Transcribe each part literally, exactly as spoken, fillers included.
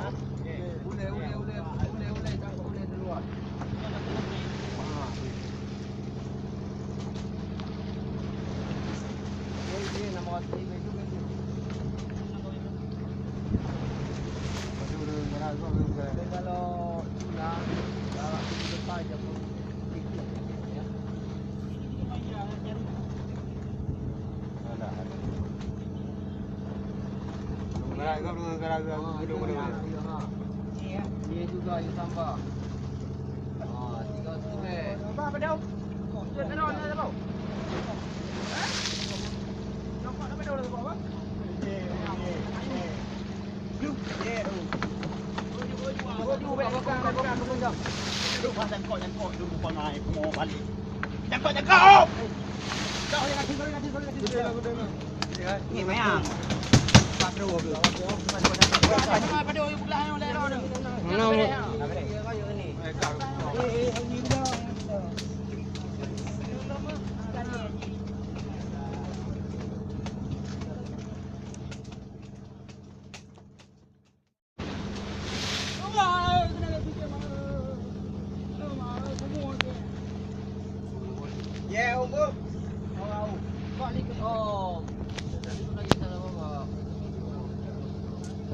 Ulèe, ulèe, ulèe, ulèe, ulèe, ulèe, ulèe di luwa. Kalau tuna, kalau depan jam Dia juga yang tambah. Ah, tiga setengah. Apa, apa dah? Ni mayang.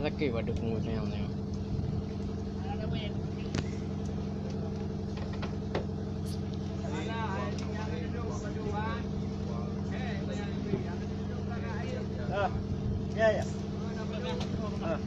Sakit pada pungut sayang ni. Ah, ya, ya. Ah.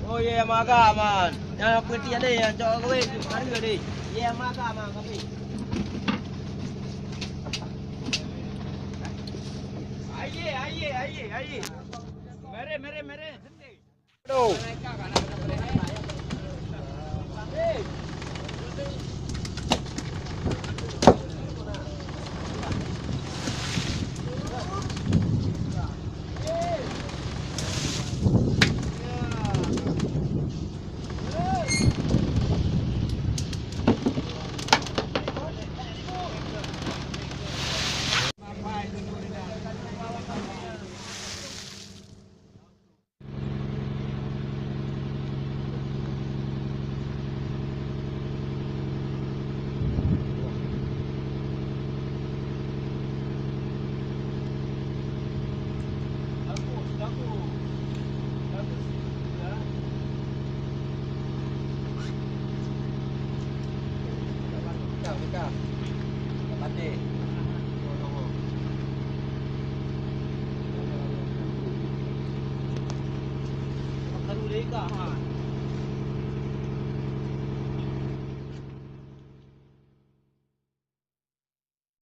Oh, ye, maga, man. Nyang peuti ade, nyang cok gawe, harga deh. Ye, maga, man, kami. Aye, aye, aye, aye. Mere, mere, mere. Aduh.